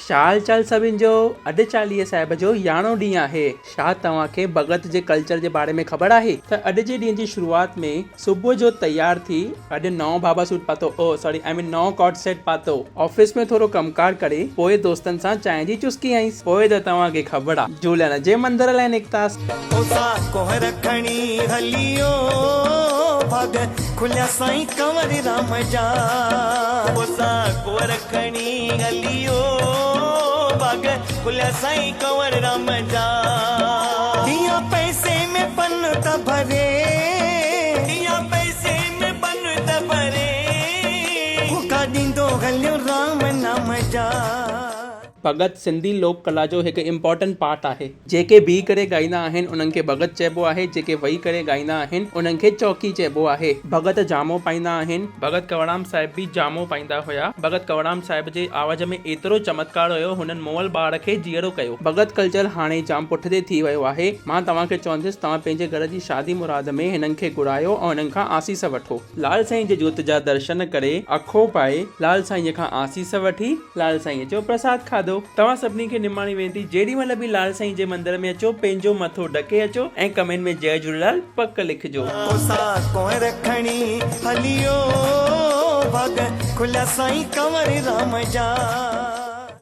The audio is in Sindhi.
ڇا حال چال سڀن جو اڄ چاليهي صاحب جو يارهون ڏينهن آهي ڇا توهان کي ڀڳت جي ڪلچر جي باري ۾ خبر آهي ته اڄ جي ڏينهن جي شروعات ۾ صبح جو تيار ٿي اڄ نئون بابا سوٽ پاتو او ساري آئي مين نئون ڪاٽ سيٽ پاتو آفيس ۾ ٿورو ڪم ڪار ڪري پوء دوستن سان چانهه جي چسڪي هنئيس پوء ته توهان کي خبر آ جهولڻ جي مندر لاء نڪتاس. اوسا ڪوهر کڻي هليو ڀاڳ کليا سائين ڪنور رام جا. اوسا ڪوهر کڻي هليو ڀاڳ کليا سائين ڪنور رام جا. ديان پئسي ۾ پن ته ڀري. ديان پئسي ۾ پن ته ڀري. هوڪا ڏيندو هليو رام نام جا. ڀڳت سنڌي لوڪ ڪلا جو هڪ امپارٽنٽ پارٽ آهي. جيڪي بيهي ڪري ڳائيندا آهن انهن کي ڀڳت چئبو آهي، جيڪي ويهي ڪري ڳائيندا آهن انهن کي چوڪي چئبو آهي. ڀڳت جامو پائيندا آهن. ڀڳت ڪنوررام صاحب به جامو پائيندا هيا. ڀڳت ڪنوررام صاحب جي آواز ۾ ايترو چمتڪار هيو هنن مئل ٻار کي جيئرو ڪيو. ڀڳت ڪلچر هاڻي جام پٺتي ٿي ويو آهي. مان توهان کي چوندس توهان پنهنجي گهر جي شادي مراد ۾ هنن کي گهرايو ۽ هنن کان آسيس وٺو. لال سائين جي جوت جا درشن ڪري اکو پائي لال سائين کان آسيس وٺي لال سائين جو پرساد کاڌو. توهان سڀني کي نماڻي وينتي جيڏي مهل به لال سائين جي مندر ۾ اچو پنهنجو مٿو ڍڪي اچو ۽ ڪمينٽ ۾ جئي جهوليلال پڪ لکجو. کوسا ڪنور کڻي هليو ڀاڳ کليا سائين ڪنور رام جا.